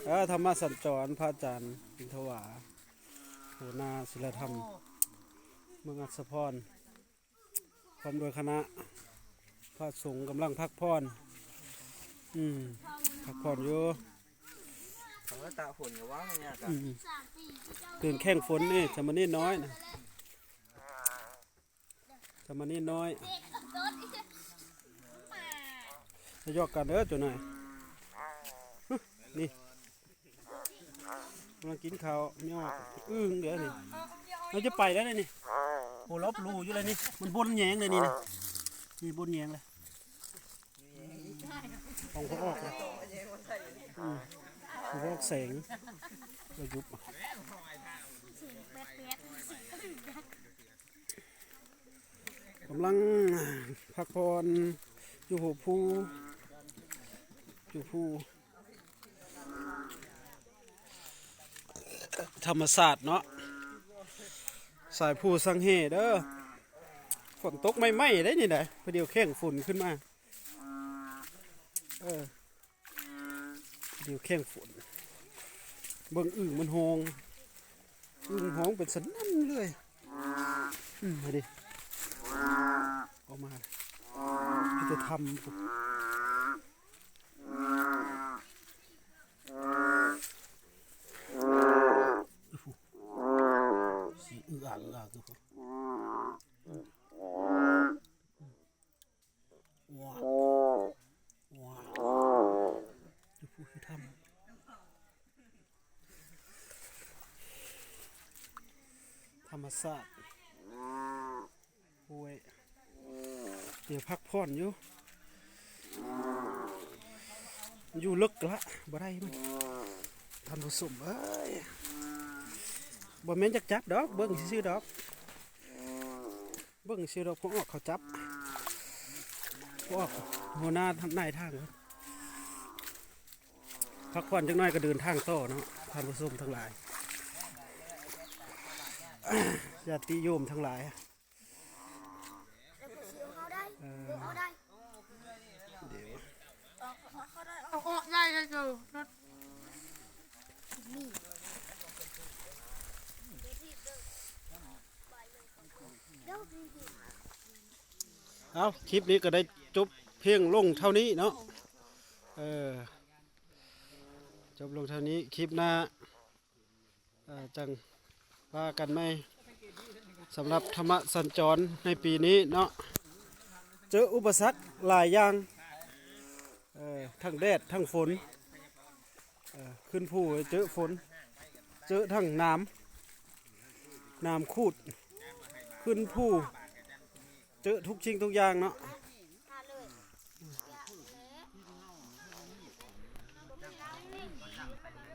ເອີ ທຳມະສັນຈອນ ພະອາຈານອິນທະວາ ຫົວໜ້າສິລະທຳເມືອງອັດສະພອນ ພ້ອມດ້ວຍຄະນະ ພະສົງກຳລັງພັກຜ່ອນ ອືມ ພັກຜ່ອນຢູ່ ເຂົາກໍຕາກຝົນຢູ່ວ່າ ມັນຍາກ ອືມ ຕື່ນແຂ່ງຝົນນີ້ ສາມະເນນນ້ອຍນະ. ສາມະເນນນ້ອຍ ຢ່າຢອກກັນເດີ ເຈົ້ານາຍ ນີ້ ກຳລັງກິນເຂົ້າ ຍອດອຶ່ງເດີນີ້ ເຮົາຈະໄປແລ້ວນີ້ ໂອ້ ລອບຫຼູຢູ່ແລ້ວນີ້ ມັນບົນແຍງເລີຍນີ້ນະ ນີ້ບົນແຍງເລີຍ ຂອງພວກອອກເລີຍ ອືມ ຂອງພວກອອກແສງ ລະຍຸບ ກຳລັງພັກຜ່ອນຢູ່ຫົວພູ ຢູ່ພູ ທຳມະຊາດເນາະ ສາຍພູສັງເຫເດີ ຝົນຕົກໃໝ່ໆ ໄດ໋ນີ້ໄດ໋ ພໍດຽວແຂ່ງຝົນຂຶ້ນມາ ເອີ ດຽວແຂ່ງຝົນ ເບິ່ງອຶ່ງມັນຮ້ອງ ອຶ່ງຮ້ອງເປັນສະນັ້ນເລີຍ ອືມ ມາດິ ອອກມາ ມີແຕ່ທຳ ຊິອຶອາອຶອາຄື ວ້າວ ວ້າວ ຢູ່ພູຢູ່ຖ້ຳ ທຳມະຊາດ ໂອ້ຍ ດຽວພັກຜ່ອນຢູ່ ຢູ່ເລິກລະ ບໍ່ໄດ້ມັນ ທ່ານຜູ້ຊົມເອີຍ ບໍ່ແມ່ນຈັກຈັບດອກ ເບິ່ງຊື່ໆດອກ. ເບິ່ງຊື່ດອກ ພວກອອກເຂົາຈັບ ພວກອອກຫົວໜ້ານາຍທາງ ພັກຜ່ອນຈັກໜ້ອຍກໍເດີນທາງຕໍ່ເນາະ ທ່ານຜູ້ຊົມທັງຫຼາຍ ຍາດຕິໂຍມທັງຫຼາຍ ເອີ ເອົາອອກໄດ້ເດີ ເອົາ ຄລິບນີ້ກໍໄດ້ຈົບພຽງລົງເທົ່ານີ້ເນາະ ເອີ ຈົບລົງເທົ່ານີ້ ຄລິບໜ້າ ເອີ ຈັ່ງວ່າກັນໃໝ່ ສຳລັບທຳມະສັນຈອນໃນປີນີ້ເນາະ ເຈີອຸປະສັກຫຼາຍຢ່າງ ເອີ ທັງແດດທັງຝົນ ເອີ ຂຶ້ນພູເຈີຝົນ ເຈີທັງໜາມ ໜາມຂູດ ຂຶ້ນພູເຈີທຸກສິ່ງທຸກຢ່າງເນາະ